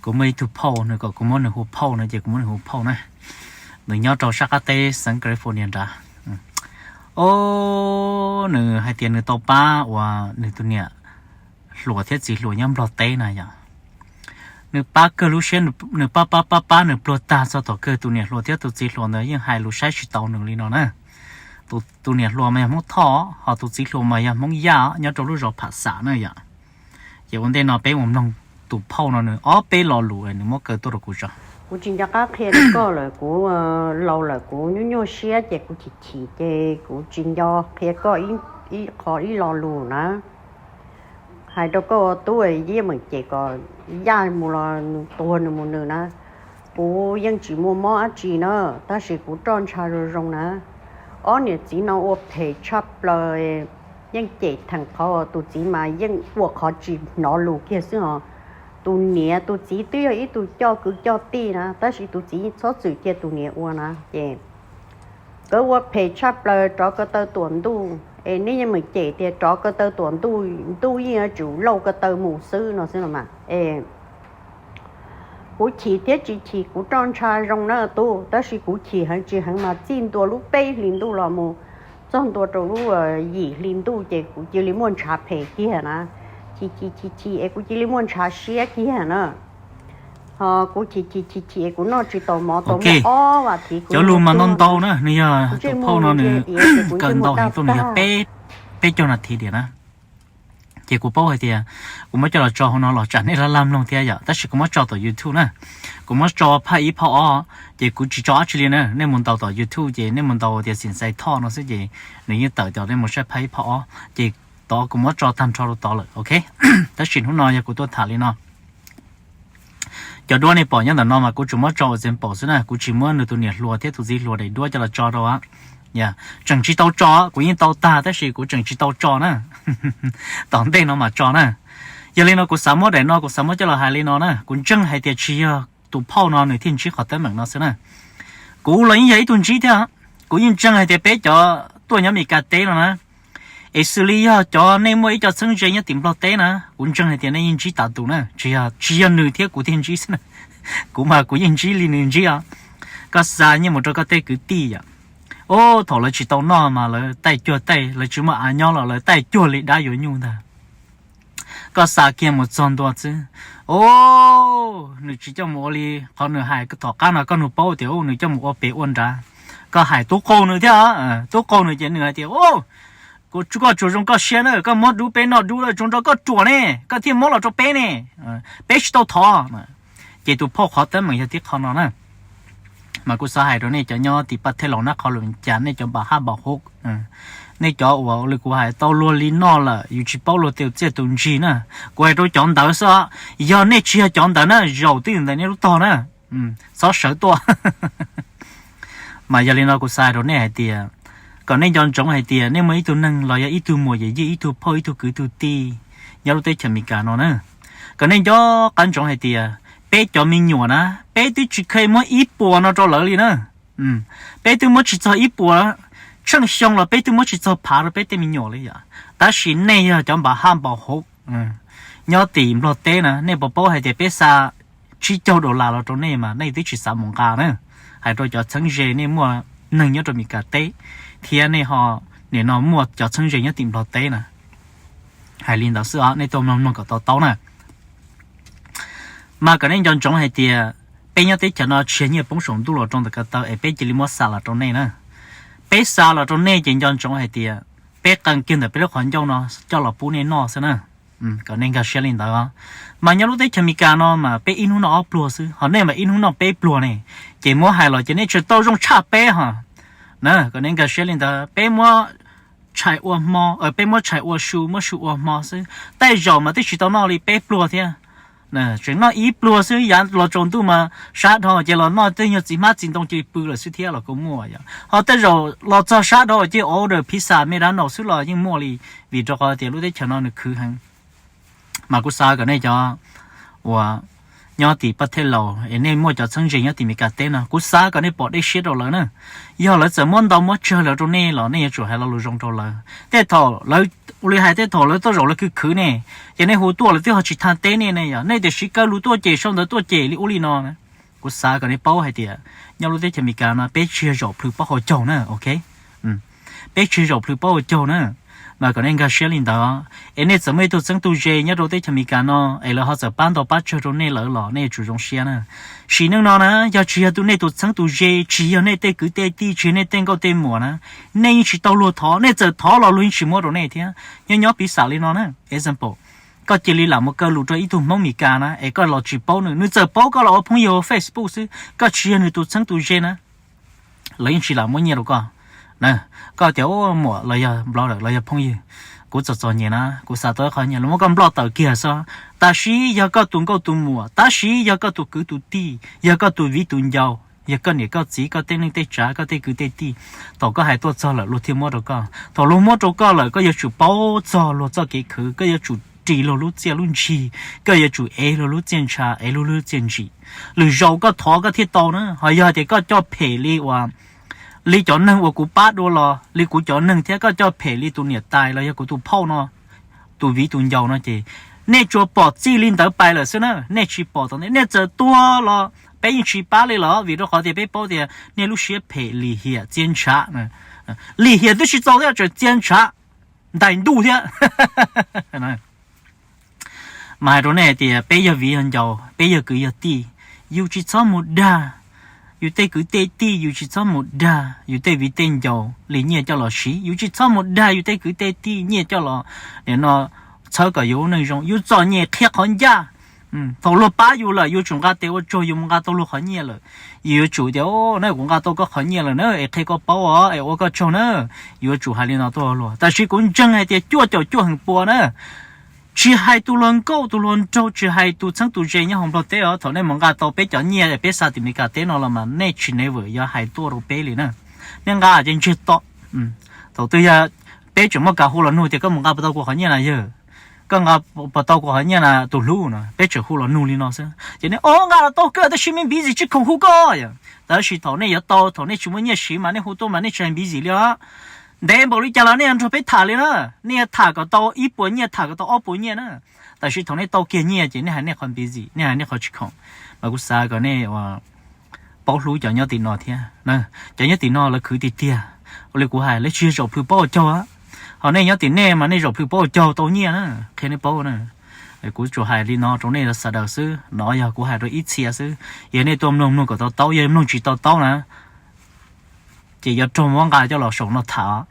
Kuv muaj ib tug phauj, nws kom kuv muab nws hu phauj no ces kuv muab nws hu phauj na. Nws nyob rau sab qab teb xeev California nrad. O, nws hais tias nws tau pab uas nws tus niam hluas thiab txiv hluas nyob Nplog teb na yom. Nws pab kawg lub siab, nws pab pab pab pab nws pluag tag txog tom kawg tus niam hluas thiab tus txiv hluas ntawd yeej hais lus saib tsis taus nws li no na. Tus niam hluas mas yog Hmoob Thoj, ho tus txiv hluas mas yog Hmoob Yaj nyob rau lub zos Pham Xam na yom. Ces ua ntej no peb mus mloog tus phauj no nws ob peb lo lus nws muab kaw tuaj rau kuv tso. Kuv tsis nco qab qhia rau koj lawm, kuv laus lawm, kuv nyuaj nyuaj siab ces kuv chim chim ces kuv tsis nco qhia koj ib qho ib lo lus na. Hais rau koj ua tub, Yeej Meem Cem kom Yaj mus los nws tuag nws mus nws na. Kuv yeej tsis muaj mob dab tsi na, tab sis kuv roj ntsha zoo zoo na. Ob niam txiv no ua phem tshaj plaws, Yeej Cem theem qhov tus txiv mas yeej ua qhov tsis hnov lus kiag xwb os. Tus niam tus txiv twb yog ib tug coj kwv coj tij na, tab sis tus txiv txhob txwm cia tus niam ua na ces nkawd ua phem tshaj plaws rov ko taw tuam ntuj. Es nej Yeej Meem Cem tias rov ko taw tuam ntuj, ntuj yeej yuav tsum lauj ko taw mus xwb no xwb los mas. Es kuv chim thiab tsis chim kuv roj ntsha zoo na tub, tab sis kuv chim heev tsis heev mas txij ntua lub peb hlis ntuj los mus txog ntua rau lub yim hli ntuj ces kuv cia li muaj ntshav phem kiag na. Chim chim chim chim es kuv cia li muaj ntshav siab kiag na. Ho kuv chim chim chim chim es kuv noj tsis tau mov tau muaj ob vas thiv kuv cov lus mas ntau ntau na, nws yog tus phauj no nws kawm ntau heev tuaj nws yog peb caug nas this diam na. Ces kuv paub hais tias kuv muab coj los tso hauv no los tsam nej laj laj mloog thiab yom, tab sis kuv muab tso tom YouTube na. Kuv muab tso phaj ib phaj ob, ces kuv tsis tso dab tsi li na, nej mus ntaus tom YouTube ces nej mus ntaus tias Xim Xais Thoj no xwb ces nws yeej tawm cov nej mus saib phaj ib phaj ob ces tod kuv muab tso tag nrho rau tod lawm, ok. Tab sis hnub no yog kuv tuaj tham li no. Cov duab nej pom nyob ntawm no mas kuv tsuas muab tso ua example xwb na, kuv tsis muab nws tus niam hluas thiab tus txiv hluas daim duab coj los tso rau. Tseem tsis tau tso, kuv yeej tau tag tab sis kuv tseem tsis tau tso na. Tom ntej no mas tso na. Yog li no kuv xav muab daim no kuv xav muab coj los hais li no na, kuv ntseeg hais tias tsis yog tus phauj no nws thiaj ntsib qhov teeb meem no xwb na. Kuv los yeej yog ib tug ntsib thiab, kuv yeej ntseeg hais tias peb cov tuaj nyob Meskas teb no na, es xws li yog cov nej muaj ib co txheeb ze nyob tim Nplog teb na, kuv ntseeg hais tias nej yeej ntsib tas tus na, tsis yog nws thiab kuv thiaj ntsib xwb na. Kuv mas kuv yeej ntsib li nws ntsib os. Koj xa nyiaj mus rau koj tej kwv tij yom, o, thaum lawv tsis tau noj mas lawv taij cuag taij, lawv tsis muaj av nyob los lawv taij cuag li dab yuav nyuj ntag. Koj xa kiag mus txog ntua xwb, o, nws tsis coj mus ua li qhov nws hais, tom qab no koj nug paub tias nws coj mus ua pem ua nrad. Koj hais tub qaug nws thiab, tub qaug nws ces nws hais tias, koj tsuas zoo koj siab na, koj muab dub peb noj dub lawm tsuas nrog koj ruam ne, koj thiaj muab los rau peb ne, peb tsis tau thov. Ces tus phauj qhov teeb meem yog tib qho no na. Mas kuv xav hais rau nej cov nyob tim Paj Thej Laus na, qhov lus cas nej cov npam haj npam huv, nej cov uas li kuv hais tau luag li noj lawm yus tsis paub luag tus txiaj tus ntsig na. Kuv hais rau cov ntawd xwb, yog nej tsis yog cov ntawd na, zaum twj ywm ntawm nej lub tog na, txhob sawv tuaj. Mas yog li no kuv xav hais rau nej hais tias, kom nej nco ntsoov hais tias nej muaj ib tug neeg los yog ib tug muam yawm yij, ib tug phauj, ib tug kwv tug tij nyob lub teb chaws Amelikas no na, kom nej nco qab ntsoov hais tias peb cov me nyuam na, peb twb tsis kheev muab ib puas no rau lawv li na. Peb twb muab tsis txog ib puas, tsheej xyoo los peb twb muab tsis txog phav rau peb tej me nyuam li yom. Tab sis nej yog cov npam haj npam huv nyob tim Nplog teb na, nej puas paub hais tias peb xa tsib caug dollar los rau nej mas nej twb tsis xav mus nqa na. Hais rau cov txheeb ze nej muaj neeg nyob rau Amelikas teb, thiab nej ho nim no muaj cov txheeb ze nyob tim Nplog teb na. Hais li ntawd xwb os, nej tuaj mloog mloog kom to taub na. Mas kom nej nco ntsoov hais tias peb nyob teb chaws no tsis yog nyiaj poob saum ntuj los rau ntawm ko taw es peb cia li muab xa los rau nej na. Peb xa los rau nej ces nco ntsoov hais tias peb qee kiag ntawm peb lub qhov ncauj no coj los pub nej noj xwb na. Kom nej nkag siab li ntawd. Mas nyob lub teb chaws Amelikas no mas peb ib hnub noj ob pluag xwb, ho nej mas ib hnub noj peb pluag ne. Ces muab hais los ces nej tseem tau zoo tshaj peb ho na. Kom nej nkag siab li ntawd, peb muab tshais ua hmo, peb muab tshais ua su, muab su ua hmo xwb. Tej zaum mas twb tsis tau noj li peb pluag thiab, tseem noj ib pluag xwb. Yav los tsaus ntuj mas sab dhau ces los noj tej nyuag txiv hmab txiv ntoo cia li pw lawm xwb thiab los kuj muaj yom. Ho tej zaum los txog sab dhau ces order pizza McDonald's xwb los yeej muaj li, vim rau qhov tias lub teb chaws no nws khwv heev. Mas kuv xav kom nej cov uas nyob tim pab thej laus es nej muaj cov txheeb ze nyob tim Meskas teb no, kuv xav kom nej pom dej siab rau lawv na. Yog lawv txawm muab ntau muab tsawg lawm rau nej los nej yuav tsum hais lo lus zoo rau lawv. Tej thaum lawv, ua li hais tej thaum lawv tuaj zaum lawv khwv khwv nej, ces nej hu tuaj lawv twb ho tsis thaj teb nej ne, yog nej tiam sis kaw lus tuaj cem sau ntawv tuaj cem li ub li no na. Kuv xav kom nej paub hais tias nyob lub teb chaws Amelikas no peb tsis yog zaum plhws paub hauv caug na, ok? Peb tsis yog zaum plhws paub hauv caug na, mas kom nej nkag siab li ntawd. Es nej txawm muaj ib tug txheeb tug ze nyob rau teb chaws Amelikas no es lawv ho txawm pab ntau pab tsawg rau nej lawm los nej yuav tsum zoo siab na. Sim neej no na, yog tsis yog tus nej tus txheeb tus ze, tsis yog nej tej kwv tej tij, tsis yog nej tej nkauj tej muam na, nej yeej tsis tau luag thov, nej txawm thov los luag yeej tsis muab rau nej thiab. Nyob nyob piv xam li no na, example, koj cia li lam mus kaw lus rau ib tug Hmoob Meskas na es koj los tsis paub nws, nws txawm paub koj los ua phooj ywg hauv Facebook xwb, koj tsis yog nws tus txheeb tus ze na, lawv yeej tsis lam muab nyiaj rau koj na. Koj tias ua muam los yog brother los yog phooj ywg, kuv txom txom nyem na, kuv xav tau qhov nyiaj, lawv muab koj nploj tawm kiag xwb. Tab sis yog koj tus nkauj tus muam, tab sis yog koj tus kwv tus tij, yog koj tus viv tus ncaus, yog koj niam koj txiv, koj tej neej tej tsav, koj tej kwv tej tij, thaum koj hais tuaj txog lawm luag thiaj muab rau koj. Thaum luag muab rau koj lawm koj yuav tsum paub txog luag txoj kev khwv, koj yuav tsum ris luag lub txiaj lub ntsig, koj yuav tsum ev luag lub txiaj ntsha, ev luag lub txiaj ntsim. Lwm zaus koj thov koj thiaj tau na. Ho yog tias koj coj phem li uas, li cov neeg uas kuv pab dua los li kuv cov neeg thiab, koj coj phem li tus niam tais los yog kuv tus phauj no, tus viv tus ncaus no ces nej tsuas pom txij li ntawd pais lawm xwb na, nej tsis pom tau. Nej txawm tuag los peb yeej tsis pab li los, vim rau qhov tias peb paub tias nej lub siab phem lim hiam txiaj ntshav. Lim hiam twb tsis txaus thiab, tseem txiaj ntshav ntais ntuj thiab. Mas hais rau nej hais tias peb yog viv yog ncaus, peb yog kwv yog tij, yus tsis txhob mus dag yus tej kwv tej tij, yus tsis txhob mus dag yus tej viv tej ncaus li nyiaj coj los siv, yus tsis txhob mus dag yus tej kwv tej tij nyiaj coj los, nim no txhawb kom yus lub neej zoo. Yus txom nyem qhia qhov ncaj, thaum luag pab yus lawm yuav tsum nqa tes ua tsaug, yus mus nqa tau luag qhov nyiaj lawm, yus yuav tsum tias, na kuv nqa tau koj qhov nyiaj lawm na, es qhia koj paub os, es ua koj tsaug na. Yus yuav tsum hais li no tuaj luag. Tab sis kuv ntseeg hais tias cuaj caum cuaj feem pua na, tsis hais tus hluas nkauj tus hluas nraug, tsis hais tus txheeb tus ze nyob hauv Nplog teb os, thaum nej mus nqa tau peb cov nyiaj peb xa tim Meskas teb no los mas nej tsis never yuav hais tuaj rau peb li na. Nej nqa ces ntsiag to. Thaum twg yog peb tseem muaj kas hu los nug tias koj mus nqa puas tau kuv qhov nyiaj na yawg, koj nqa puas tau kuv qhov nyiaj na tus hlub no, peb tseem hu los nug li no xwb ces nej, o, nqa los tau kawg tab sis me busy tsis khoom hu koj yom. Tab sis thaum nej yuav tau, thaum nej tsis muaj nyiaj siv mas nej hu tuaj mas nej tsis hais busy li os. Ntev npaum li cas los nej yuav nrog peb tham li na. Nej yuav tham kom tau ib puas nyiaj, tham kom tau ob puas nyiaj na. Tab sis thaum nej tau kiag nyiaj ces nej hais nej qhov busy, nej hais nej qhov tsis khoom. Mas kuv xav kom nej paub hlub cov nyob tim no thiab. Cov nyob tim no lawv khwv tiag tiag. Ua li kuv hais, lawv tsis yog zaum plhws paub hauv caug. Ho nej nyob tim nej mas nej zaum plhws paub hauv caug tau nyiaj na, qhia nej paub na. Kuv tsuas hais li no rau nej sawv daws xwb, no yog kuv hais rau ib txhia xwb. Yog nej tuaj mloog mloog kom to taub, yog mloog tsis to taub na ces yuav raug muab nqa coj los saum no tham.